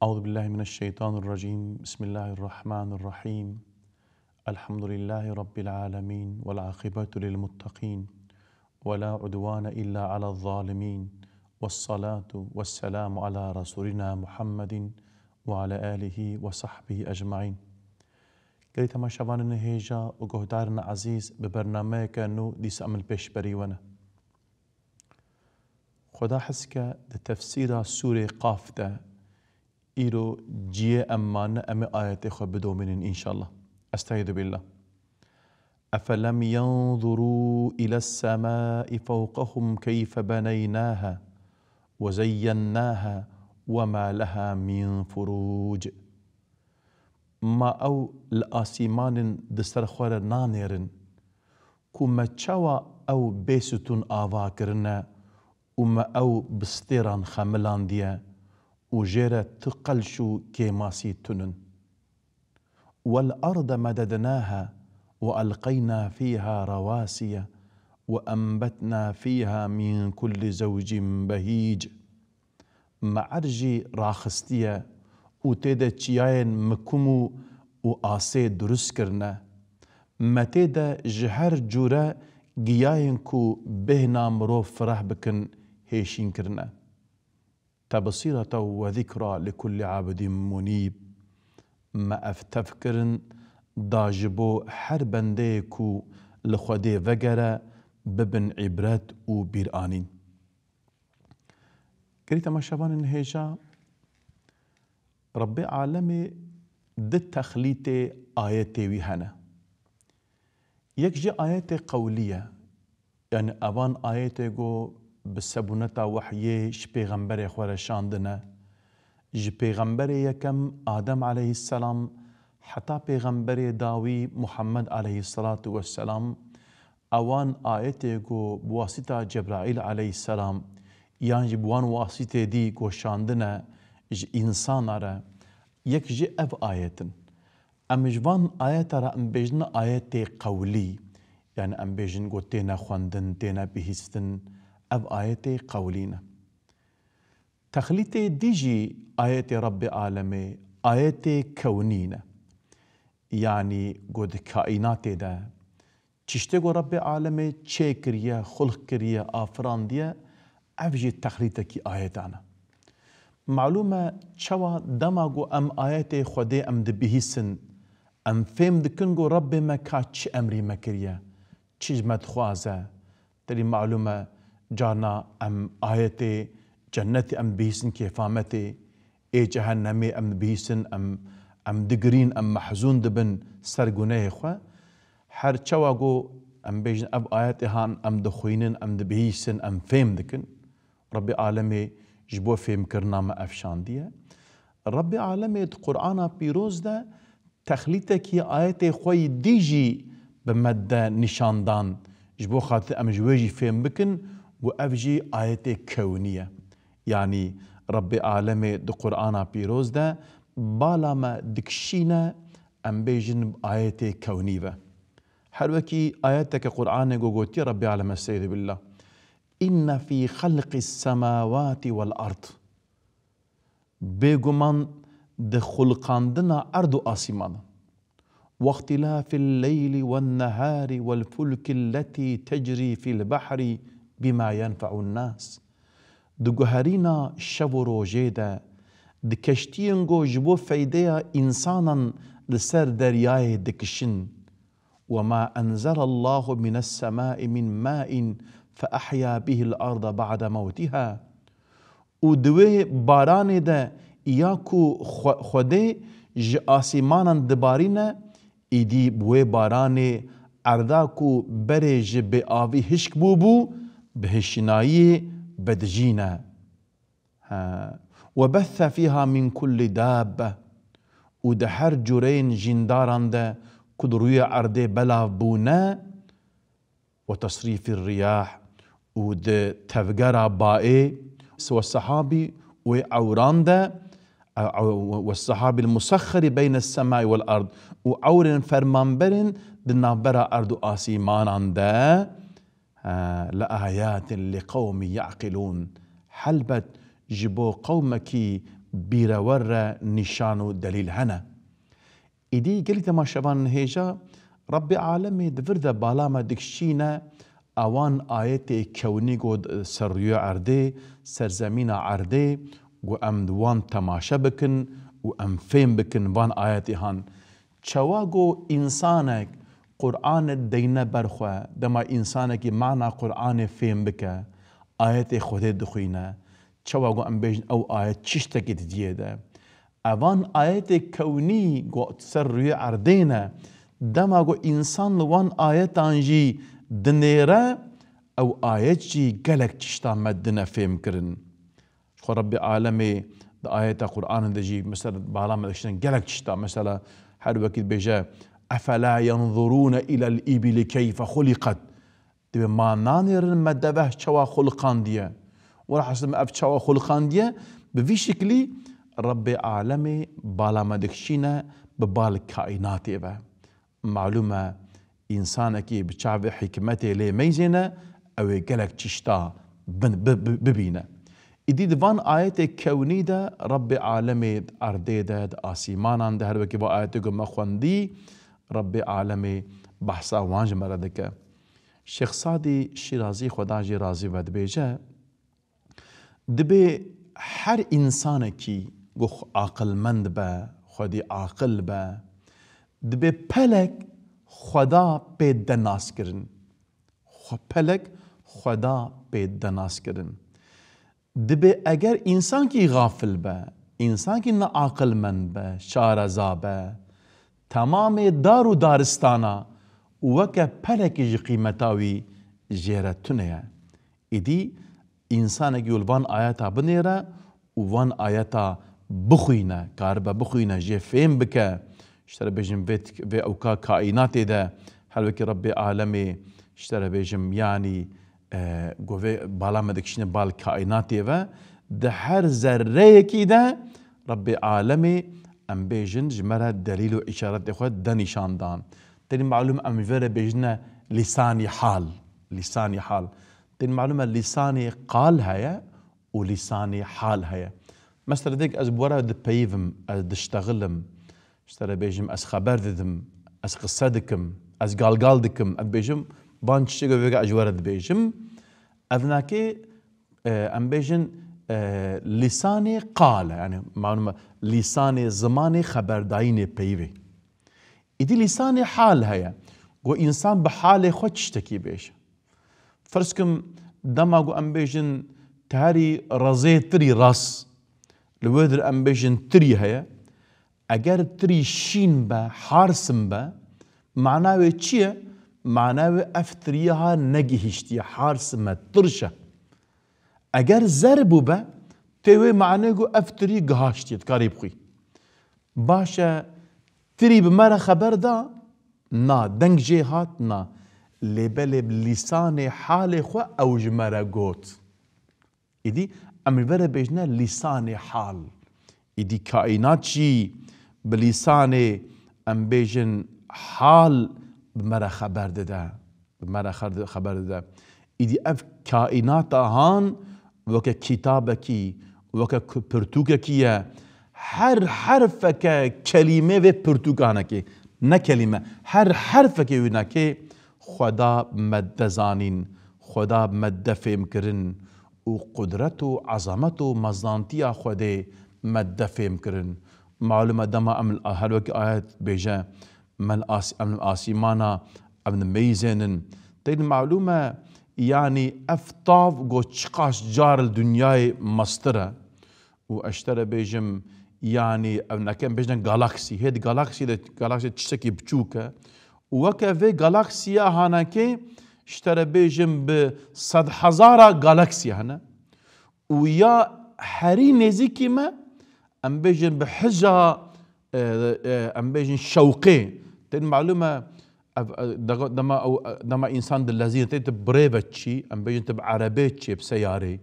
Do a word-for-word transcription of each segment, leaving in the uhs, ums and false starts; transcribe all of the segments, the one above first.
أعوذ بالله من الشيطان الرجيم. بسم الله الرحمن الرحيم. الحمد لله رب العالمين، والعاقبة للمتقين، ولا عدوان إلا على الظالمين، والصلاة والسلام على رسولنا محمد وعلى آله وصحبه أجمعين. Gelî temaşevanên hêja û guhdarên ezîz, bi bernameyeke nû dîsa em li pêşberî we ne. Xweda hezke di tefsîra sûrê Qaf de îro ciyê em mane, em ê ayetê xwe bidomînin înşallah. Estaizu billah. أفلم ينظروا إلى السماء فوقهم كيف بنيناها وزيناها وما لها من فروج. Ma ew li asîmanên di ser xwe re nanêrin ku me çawa ew bêsitûn ava kirine û me ew bi stêran xemilandiye û jê re tu qelş û kêmasî tunin. والأرض مددناها وألقينا فيها رواسي وأنبتنا فيها من كل زوج بهيج. Me erd jî raxistiye û tê de çiyayên mikum û, û asê durust kirine. Me tê de ji her cûre giyayên ku bêhna mirov fireh bikin hêşîn kirine. تبصرة وذكرى لكل عبد منيب. Me ev tev kirin da ji bo her bendeyê ku li Xwedê vegere bibin îbret û bîranîn. Gelî temaşevanên hêja, Rebbê Alemê di texlîtê ayetê wî hene. Yek jî ayetê qewlî ye. Yanî evan ayetê ku bi sebûneta wehyê ji pêxemberê xwe re şandine. Ji pêxemberê yekem Adem aleyhisselam heta pêxemberê dawî Muhammed aleyhisselatu vesselam, ewan ayetê ku bi wasîta Cebraîl aleyhisselam yan jî bi wan wasîtê dî ku şandine ji însana re, yek jî ev ayet in. Em ji van ayeta re em bêjin ayetê qewlî, yanî em bêjin ku têne xwendin, têne bihîstin, ev ayetê qewlî ne. Texlîtê dî jî ayetê Rebbê Alemê, ayetê kewnî ne. Yanî ku di kaînatê de, tiştê ku Rebbê Alemê çêkiriye, xulq kiriye, afirandiye, ev jî texlîtekî ayetan e. Malûm e, çawa dema ku em ayetê Xwedê em dibihîsin, em fêm dikin ku Rebbê me ka çi emrî me kiriye, çi ji me dixwaze. Te jî malûm e, carna em ayetê cennetê em dibihîsin kêfa me tê, ê cehennemê em dibihîsin, em, em digirîn, em mehzûn dibin ser gunehê xwe. Her çawa ku em bêjin ev ayetê han em dixwînin, em dibihîsin, em fêm dikin. Rebbê Alemê ji bo fêmkirina me ev şandiye. Rebbê Alemê di Qur'ana Pîroz de texlîtekî ayetê xwe yî dî jî bi me de nîşan dan, ji bo xatir em ji wê jî fêm bikin ku ev jî ayetê kewnî ye. Yanî Rebbê Alemê di Qur'ana Pîroz de bala me dikişîne, em bêjin ayetê kewnî ve. Her wekî ayeteke Qur'anê ku gotiye Rebbê Alemê, estaizu billah, إن في خلق السماوات والأرض. Bêguman di xulqandina erd û asîmanan. واختلاف الليل والنهار والفلك التي تجري في البحر بما ينفع الناس. Di guherîna şev û rojê de, di keştiyên ku ji bo feydeya însanan li ser deryayê dikişin. وما أنزل الله من السماء من ماء فأحيا به الأرض بعد موتها. Û di wê baranê de ya ku Xwe-, Xwedê ji asîmanan dibarîne, îdî bi wê baranê erda ku berê ji bêavî hişk bûbû, bi hişinayiyê vedijîne. Ha. وبث فيها من كل دابة. Û di her cureyên jîndaran de ku di rûyê erdê belav bûne, وتصريف الرياح, û di tevgera baê, والسحاب, û ewran de, والسحاب المسخر بين السماء والأرض, û ewrên fermanberên di navbera erd û asîmanan de, Ha, لآيات لقوم يعقلون. Helbet ji bo qewmekî bîrewer re nîşan û delîl hene. Îdî gelî temaşevanên hêja, Rebbê Alemê di vir de bala me dikişîne, ewan ayetê kewnî got ser rûyê erdê, ser zemîna erdê, got em di wan temaşe bikin û em fêm bikin van ayetê han. Çawa ku însanek Qur'anê deyne ber xwe, dema însanekî mana Qur'anê fêm bike, ayetê Xwedê dixwîne, çawa ku em bêjin ew ayet çiştekî didiyê de. Evan ayetê kewnî ku ser rûyê erdê ne, dema ku însan li wan ayetan jî dinêre, ew ayet jî gelek tişta me dine fêm kirin. Ji xwe Rebbê Alemê di ayeta Qur'anê de jî, mesela, bala me dikişîne gelek tişta. Mesela, her wekî dibêje, "Efela yenzurûne ilel îbili keyfe xuliqet." Dibê ma nanêrin me deve çawa xuliqandiye. Welhasil me ev çawa xuliqandiye, bi vî şiklî Rebbê Alemê bala me dikişîne bi bal kaînatê ve. Malûm e, însanekî bi çavê hikmetê lê meyzêne, ew ê gelek tişta bin-, bi-, bi-, bibîne. Îdî di van ayetê kewnî de Rebbê Alemê di erdê de, di asîmanan de, her wekî va ayetê ku me xwendî, Rebbê Alemê behsa wan ji me re dike. Şêx Sadî Şîrazî, Xweda jê razî be, dibêje, Dibê her însanekî ku xwe aqilmend be, xwedî aqil be, dibê pelek Xweda pê de nas kirin. Xwe-, pelek Xweda pê de nas kirin. Dibê eger însankî xafil be, însankî neaqilmend be, şareza be, temamê dar û daristana weke pelekî ji qîmeta wî jê re tune ye. Îdî însanekî li van ayeta binêre û van ayeta bixwîne, karibe bixwîne, jê fêm bike. Ji te re bêjim vê, vê ewka kaînatê de, her wekî Rebbê Alemê, ji te re bêjim, yanî, e, ku vê bala me dikişîne bal kaînatê ve, di her zerreyekî de Rebbê Alemê, em bêjin, ji me re delîl û îşaretê xwe de nîşan dan. Tenê malûm em ji vê re bêjine lîsanî hal. Lîsanî hal. Tenê malûm e lîsanê qal heye û lîsanê hal heye. Mesela dêk ez bi we re dipeyivim, ez diştexilim, ji te re bêjim ez xeber didim, ez qise dikim, ez galgal dikim, ez dibêjim, van tiştê ku vêga ez ji we re dibêjim. Ev nake, e, em bêjin, e, lîsanê qal e, yani malûm e, lîsanê zimanê xeberdayînê peyivê. Îdî lîsanê hal heye. Ku însan bi halê xwe tiştekî bêje. Ferz kim, dema ku em bêjin, te herî rezê tirî ras, li wir em bêjin tirî heye. Eger tirî şîn be, harsim be, mana wê çi ye? Mana wê ev tiriya ha negihîştiye, harsim e, tirş e. Eger zer bûbe, tê wê manê ku ev tirî gihaştiye, dikarî bixwî. Baş e, tirî bi me re xeber da? Na. Deng jê hat? Na. Lê belê bi lîsanê halê xwe ew ji me re got. Îdî em li vere bêjine lîsanê hal. Îdî kaînat jî bi lîsanê, em bêjin, hal bi me re xeber dide. Bi me re xer-, xeber dide. Îdî ev kaînata han weke kitabekî, weke ku-, pirtûkekî ye. Her herfeke kelîmê vê pirtûkanekê, ne kelîme, her herfeke wînekê Xweda me de zanîn, Xweda me de fêhm kirin û qudret û ezamet û mezantiya Xwedê me de fêhm kirin. Malûm e dema em li, her wekî ayet bêje, me li as-, em li asîmana, em li meyzênin. Teyni malûm e, yanî ev tav go çiqas car li dinyayê mestir e. Û ez ji te re bêjim, yanî ev neke em bêjine galaksî. Hê di galaksî de, galaksî tiştekî biçûk e. Û weke vê galaksiya hanekê, ji te re bêjim, bi sedhezara galaksiya hene. Û ya herî nêzîkî me, em bêjin bi hija, e, e, em bêjin şewqê. Tên malûm e, ev, e, dega-, dema ew, e, dema însan dilezîne, tê tu bi rê ve çî, em bêjin tu bi erebê çî, bi seyarê,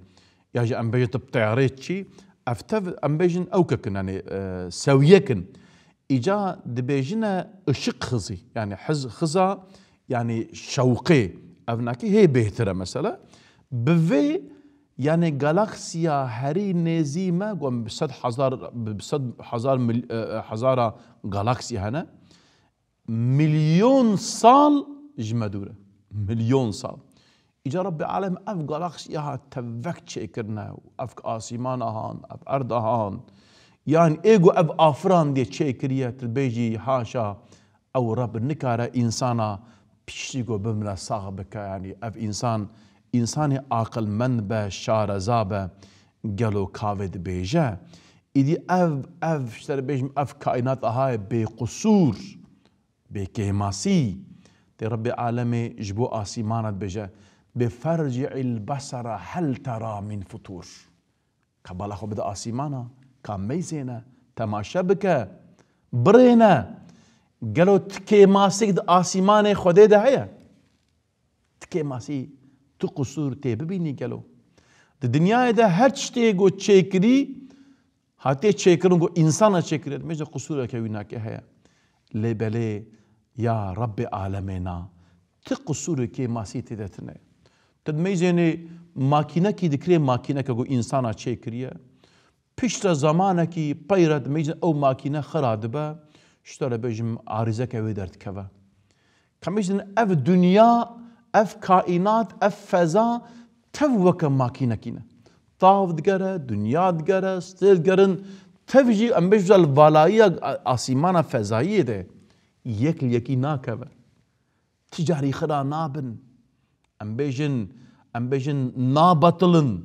ya jî em bêjin tu bi teyarê çî, ev tev, em bêjin ew kekin, yanî, e, sewiyek in. Îca dibêjine ışık hızı, yanî hız-, hıza, yanî şewqê. Ev nakî hê bêhtir e mesela. Bi vê Yani galaksiya herî nêzî me, ku em bi sed hezar, bi sed hezar mil-, e, e, hezara galaksiya hene. Milyon sal ji me dûr e. Milyon sal. Îca Rabbê Alem ev galaksiya ha tevek çêkirine û ev asîmana han, ev erda han. Yani ê ku ev afirandiye çêkiriye, tu dibêjî haşa, ew Reb nikare însana piştî ku bimire sax bike. Yani ev însan, însanê aqilmend be, şareza be, gelo kavê dibêje? Îdî ev, ev, ji te re bêjim, ev kaînat aha ye bêqusûr, bêkêmasî. Tê Rebbê Alemê ji bo asîmana dibêje, "Bi ferci'il besera hel tera min futur." Ka bala xwe bide asîmana, ka meyzêne, temaşe bike, birêne. Gelo ti kêmasîk di asîmanê Xwedê de heye? Ti kêmasî, tu qusûr tê bibînî gelo? Di dinyayê de her tiştê ku çêkirî, hatiye çêkirin ku însana çêkiriye, dibêje qusûreke wî nake heye. Lê belê ya Rebbê alemê na, ti qusûrê kêmasî tê de tine. Tu dimeyzênê makînekî dikirê makîneke ku însana çêkiriye. Piştre zamanekî peyre dimeyzên ew makîne xira dibe, ji te re bêjim arîzeke wê derdikeve. Ka bêjin ev dinya, ev kaînat, ev feza tev weke makînekî ne. Tav digere, dinya digere, stêr digerin, tev jî em bêjin li valayiya asîmana fezayiyê de yek li yekî nakeve. Ti carî xira nabin. Em bêjin, em bêjin nabetilin.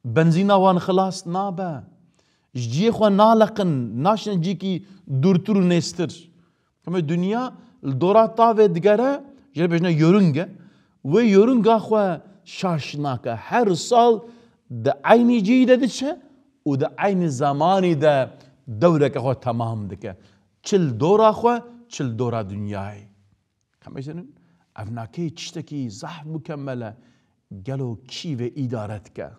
Benzîna wan xilas nabe. Ji cihê xwe naleqin, naşin cîkî dûrtir û nêztir. Em ê dinya li dora tavê digere, jê re bêjine yörünge. Wê yörünga xwe şaş nake. Her sal di eynî cihî de diçe û di eynî zemanî de dewreke xwe temam dike. Çi li dora xwe, çi li dora dinyayê. Em bêjin, ev nakê tiştekî zehf mukemmel e. Gelo kî vê îdare dike?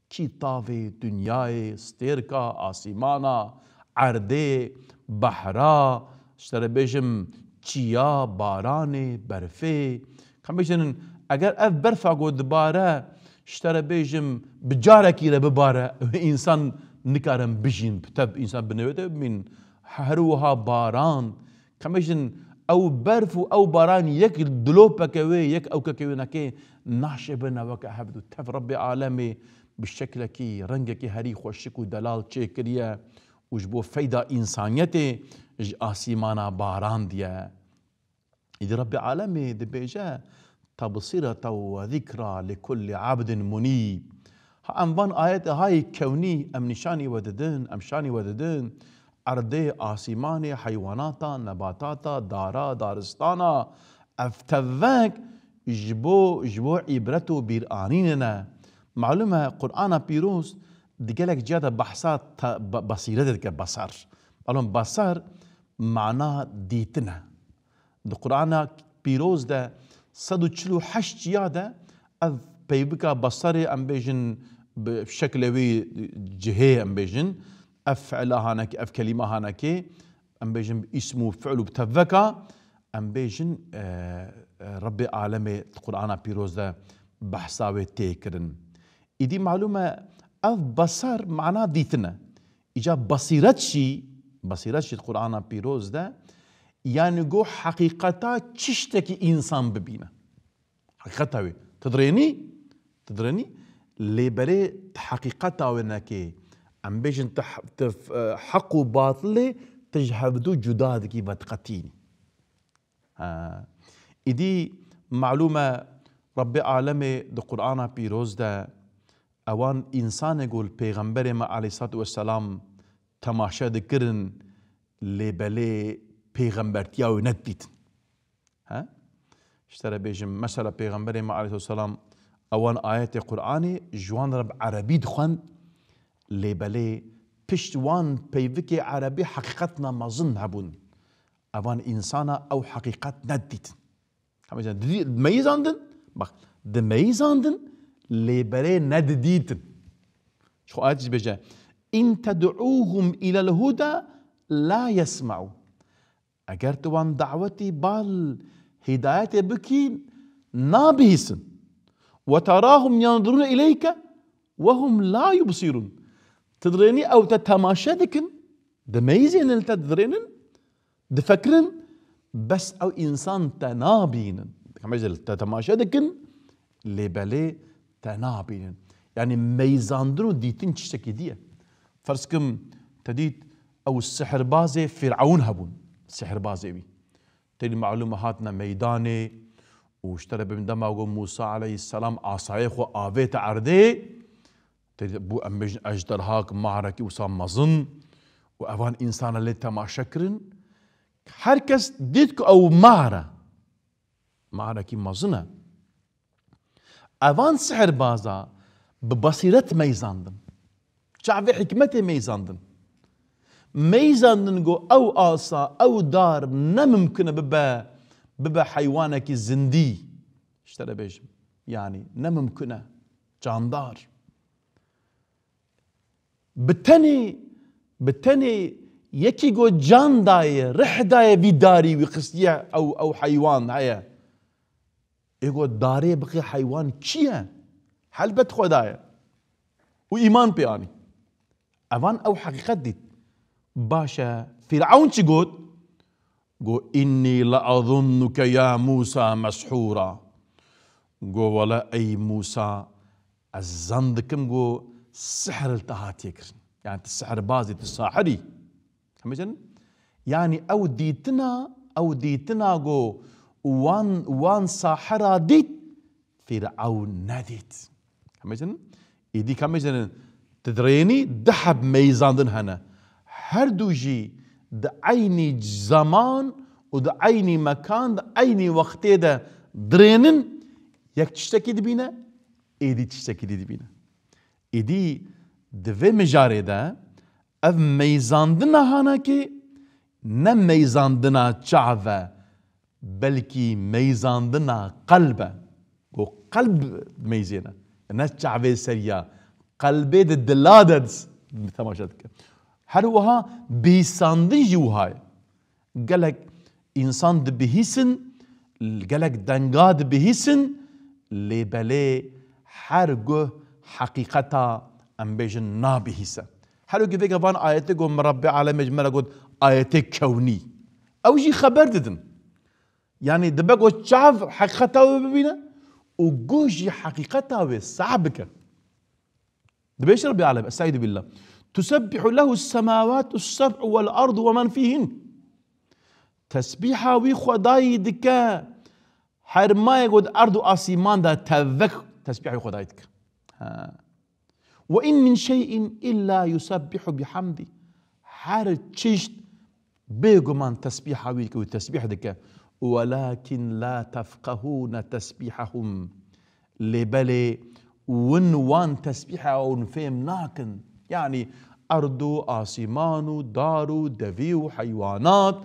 Kî tavê, dinyayê, stêrka, asîmana, erdê, behra, ji te re bêjim çiya, baranê, berfê? Em bêjin, eger ev berfa ku dibare, ji te re bêjim, bi carekî re bibare, însan nikarin bijîn, bi tev însan bi newê de bimîn. Her wiha baran, Ka em bêjin, ew berf û ew baran yek dilopeke wê, yek ewkeke wê nake, naşê bine weke hev du. Tev Rebbê alemê bi şeklekî, rengekî herî xweşik û delal çêkiriye û ji bo feyda însaniyetê ji asîmana barandiye. Îdî Rebbê alemê dibêje, "Tebsîreten we zîkra li kullî abdin munîb." Ha em van ayetê hayê kewnî em nîşanî we didin, em şanî we didin. Erdê, asîmanê, heywanata, nebatata, dara, daristana, ev tevek ji bo, ji bo îbret û bîranînê ne. Malûm e, Qur'ana Pîroz di gelek ciya de behsa te-, be-, besîretê dike, besar. Malûm, besar mana dîtin e. Di Qur'ana Pîroz de sed û çil û heşt ciya de ev peyvika besarê, em bêjin, bi şeklê wî cihê, em bêjin, ev fi'la hanekê, ev kelîma hanekê, em bêjin bi îsm û fi'l û bi teveka, em bêjin, e, e, Rebbê alemê di Qur'ana Pîroz de behsa wê tê kirin. Îdî malûm e, ev besar mana dîtin e. Îca basîret jî, basîret jî di Qur'ana Pîroz de, yani go heqîqeta çiştekî însan bibîne. Heqîqeta wê. Ti dirênî, ti dirênî, lê berê ti heqîqeta wê nekê. Em bêjin ti he-, ti, e, heq û batilê ti ji hevdu cuda dikî ve diqetînî. Ha. Îdî malûm e, Rebbê alemê di Qur'ana Pîroz de ewan însanê ku li Pêxemberê me aleyhissalatu vesselam temaşe dikirin, lê belê pêxembertiya wê nedidîtin. He? Ji te re bêjim, mesela Pêxemberê me aleyhisselam ewan ayetê Qur'anê ji wan re bi erebî dixwend, lê belê pişt wan peyvikê erebî heqîqetna mezin hebûn. Evan însana ew heqîqet nedidîtin. Hemî didî-, dimeyîzandin, bak, dimeyîzandin, lê berê nedidîtin. Ji xwe ayet jî dibêje, "In ted'ûhum ilel huda la yesme'û." Eger tu wan dawetî bal hîdayetê bikî, nabihîsin. "Ve terahum yanzurûne ileyke, وهم لا يبصرون. Ti dirênî ew te temaşe dikin, dimeyzênin li te didirênin, difikirin, bes ew însan te nabînin. Hemê jî li te temaşe dikin, lê belê te nabînin. Yanî meyzandin û dîtin tiştekî dî ye. Ferz kim te dît ew sihirbazê Fîrewn hebûn, sihirbazê wî. Têlî malûm e hatine meydanê û ji te re bim dema ku Mûsa aleyhisselam asayê xwe avête erdê, têlî bû em bêjin ejderhak, marekî wisa mezin û evan însana lê temaşe kirin. Her kes dît ku ew mar e. Marekî mezin e. Evan sihirbaza bi basîret meyzandin. Çavê hikmetê meyzandin. Meyzandin ku ew asa, ew dar ne mimkun e bibe, bibe heywanekî zindî. Ji te re bêjim. Yanî ne mimkun e. Candar. Bi tenê, bi tenê yekî ku can daye, rih daye vî darî wî xistiye ew, ew heywan heye. Ê ku darê biqê heywan kî ye? Helbet Xweda ye. Û îman pê anî. Evan ew heqîqet dît. Baş e, Fîrewn çi got? Got, "Înnî leezunnuke ya Mûsa meshûra." Got, "Wele ey Mûsa, ez zan dikim got sihr li te hatiye kirin. Yanî tu sihirbaz î, tu sahir î." Hemî jin? Yanî ew dîtina, ew dîtina got wan, wan sahira dît, Fîrewn nedît. Hemî jin? Îdî hemî jin didirênî du heb meyzandin hene. Her du jî di eynî zaman û di eynî mekan, di eynî wextê de dirênin, yek tiştekî dibîne, êdî tiştekî dî dibîne. Îdî di vê mijarê de ev meyzandina hanakê ne meyzandina çav e, belkî meyzandina qelb e. Ku qelb meyzêne. Ne çavê seriya. Qelbê di dila de temaşe dike. Her wiha bihîsandin jî wiha ye. Gelek însan dibihîsin, gelek denga dibihîsin, lê belê her guh heqîqeta, em bêjin, nabihîse. Her wekî vêga van ayetê got, me Rebbê Alemê ji me re got ayetê kewnî. Ew jî xeber didin. Yanî dibe ku çav heqîqeta wê bibîne û guh jî heqîqeta wê seh bike. Dibêje Rebbê Alem, Estaizu billah. Tusebbihu lehu semawatu seb'u vel ardu ve men fîhin. Tesbîha wî Xwedayî dike, her mayê ku di erd û asîman de tevek tesbîha wî Xwedayî dike. Ha. Ve in min şey'in illa yusebbihu bihamdî. Her çişt bêguman tesbîha wî dike û tesbîh dike. Welakin la tefqehûne tesbîhahum. Lê belê win wan tesbîha wan fêm nakin. Yanî erd û asîman û dar û devî û heywanat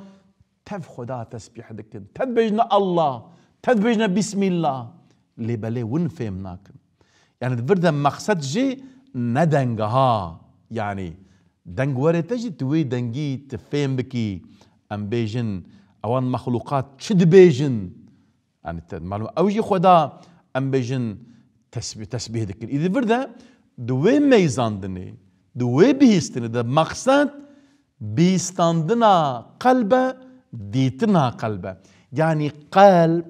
tev Xweda tesbîh dikin. Tev dibêjine Allah, tev dibêjine Bismillah. Lê belê win fêm nakin. Yanî di vir de mexsed jî ne denga ha. Yanî deng were te jî tu wê dengî tu fêm bikî. Em bêjin, ewan mexlûqat çi dibêjin? Yanî te, malum, ew jî Xweda, em bêjin, tesbî-, tesbîh dikin. Îdî vir de di wê meyzandinê, di wê bihîstinê de mexsed bihîstandina qelb e, dîtina qelb e. Yanî qelb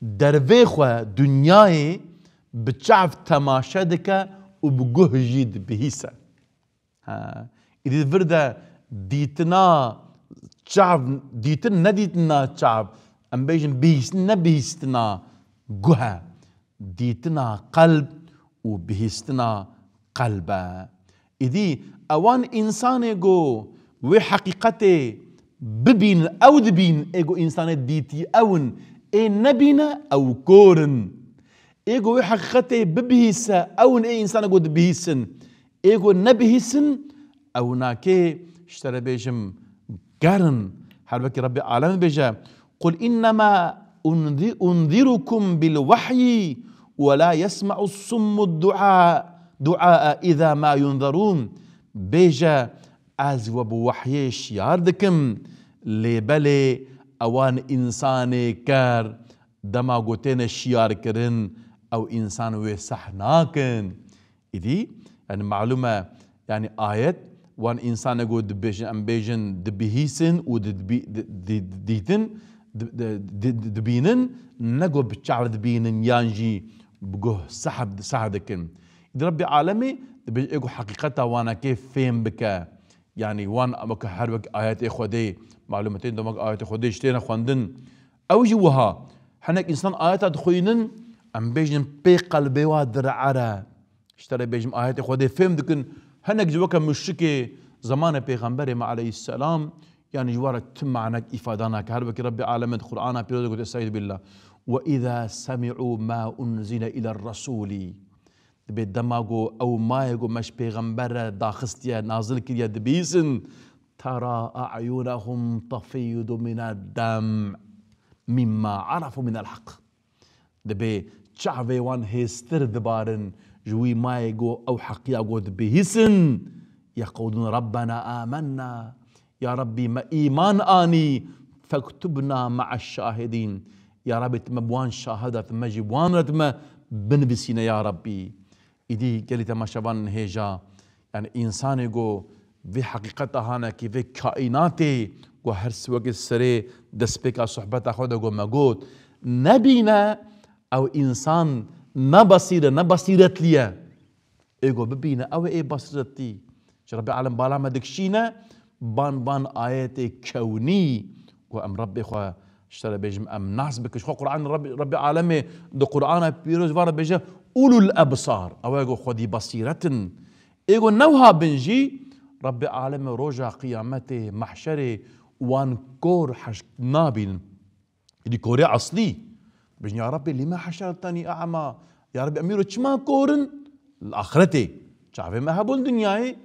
dervê xwe, dinyayê bi çav temaşe dike û bi guh jî dibihîse. Ha. Îdî vir de dîtina çav, dîtin nedîtina çav, em bêjin bihîstin nebihîstina guh e. Dîtina qelb û bihîstina qelb e. Îdî ewan însanê ku wê heqîqetê bibînin, ew dibînin, ê ku însanê dîtî ew in, ê nebîne, ew kor in. Ê ku wê heqîqetê bibihîse, ew in ê însanê ku dibihîsin. Ê ku nebihîsin, ew nakê, ji te re bêjim, ger in. Her wekî Rebbê Alem dibêje, "Qul innema unzi-, unzirukum bil wahyi ve la yesma'u summu du'a, du'a iza ma yunzarun." Bêje, ez we bi wehyê şiyar dikim, lê belê ewan însanê ker, dema ku têne şiyarkirin, ew însan wê seh nakin. Îdî Yani malum e, yani ayet, wan însanê ku dibêjin, em bêjin, dibihîsin û didbî-, di-, di-, dîtin, di-, di-, di-, di-, dibînin, ne ku bi çav dibînin yan jî bi guh seh, seh dikin. Îdî Rebbê Alemê dibêje, ê ku heqîqeta wanekê fêm bike. Yani wan weke her wek ayetê Xwedê, malûm e, tên demek ayetê Xwedê ji têne xwendin. Ew jî wiha, hinek însan ayeta dixwînin, em bêjin pê qelbê wa dire'ere. Ji te re bêjim, ayetê Xwedê fêm dikin. Hinek ji weke muşrikê zemanê Pêxemberê me aleyhisselam, yani ji wa re tu manek îfada nake. Her wekî Rebbê Alemê di Qur'ana Pîroz de gote, Estaizu billah. Ve izâ semi'û mâ unzile iler rasûlî. Dibê dema ku ew mayê ku me ji Pêxember re daxistiye, nazil kiriye, dibihîsin. Tera a'yunehum tefîdu mined dem mimma arefû minel heq. Dibê çavê wan hêztir dibarin ji wî mayê ku ew heqiya ku dibihîsin. Yeqûlûn Rabbena amenna. Ya Rabbî, me îman anî, fektubna me'eş şahidîn. Ya Rabbî, tu me bi wan şahida, tu me jî bi wan re tu me binivîsîne ya Rabbî. Îdî gelî temaşevanên hêja, yani însanê ku vê heqîqeta hanekî, vê kaînatê ku her siwekê serê destpêka sohbeta xwe de ku me got, nebîne, ew însan ne basîr e, ne basîretlî ye. Ê ku bibîne, ew ê basîretlî. Ji Rebbê Alem bala me dikişîne, ban, ban ayetê kewnî ku em Rebbê xwe ji te re bêjim, em nas bikin. Ji xwe Qur'an Rebbê, Rebbê Alemê di Qur'ana Pîroz va re bêje, ulul ebsar. Ew ê ku xwedî basîret in. Ê ku ne wiha bin jî, Rebbê Alemê roja qiyametê, mahşerê wan kor heşk nabînin. Îdî korê eslî. Bêjin, ya Rabbî, lîme heşertenî a'ma? Ya Rabbî, em îro çima kor in? Li axretê. Çavê me hebûn dinyayê.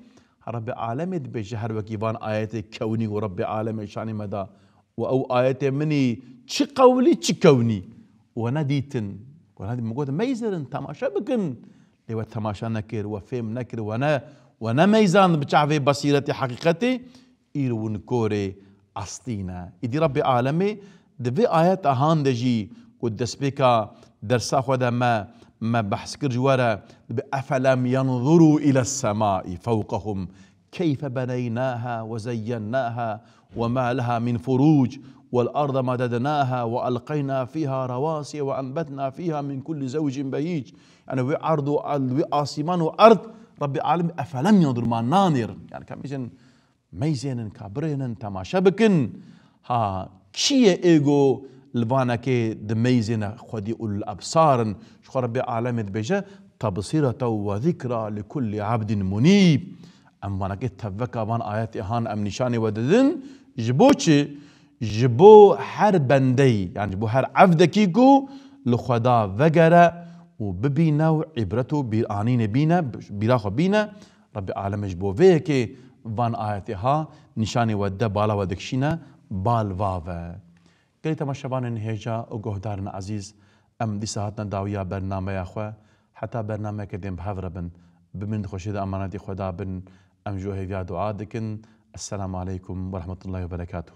Rebbê Alemê dibêje her wekî van ayetê kewnî û Rebbê Alemê şanî me da. Û ew ayetê min î çi qewlî, çi kewnî. We nedîtin. We nedî-, min got, meyzirin, temaşe bikin. Lê we temaşe nekir, we fêm nekir, we ne, we nemeyzand bi çavê basîretê heqîqetê. Îro win korê eslî ne. Îdî Rebbê Alemê di vê ayeta han de jî ku destpêka dersa xwe de me, me behs kir ji we re, dibe, "Efelem yenzuru iles semai fewqehum keyfe beneynaha ve zeyyennâha ve ma leha min furuc vel arde medednâha ve elqeynâ fîha rawasiye ve enbetnâ fîha min kulli zewcin behîc." Yani wê erd û el-, wê asîman û erd Rebbê Alem, "Efelem yenzuru", ma nanêrin. Yani ka bêjin, meyzênin, ka birênin, temaşe bikin. Ha, kî ye ê ku li vanekê di meyzêne, xwedî ulul ebsar in. Ji xwe Rebbê Alemê dibêje, "Tebsîreten ve zîkra li kullî ebdîn munîb." Em vanekê tevveka van ayetê han em nîşanê we didin. Ji bo çi? Ji bo her bendeyî, yani ji bo her evdekî ku li Xweda vegere û bibîne û îbret û bîranînê bîne, bîra xwe bîne, Rebbê Alemê ji bo vê yekê van ayetê ha nîşanê we de, bala we dikişîne, bal va ve. Gelî temaşevanên hêja û guhdarên ezîz, em dîsa hatine dawiya bernameya xwe. Heta bernameyeke din bi hev re bin. Bimînin di xweşiyê de, emanetî Xweda bin. Em ji we hêviya dua dikin. Esselamu aleykum ve rahmetullahi ve berekatuh.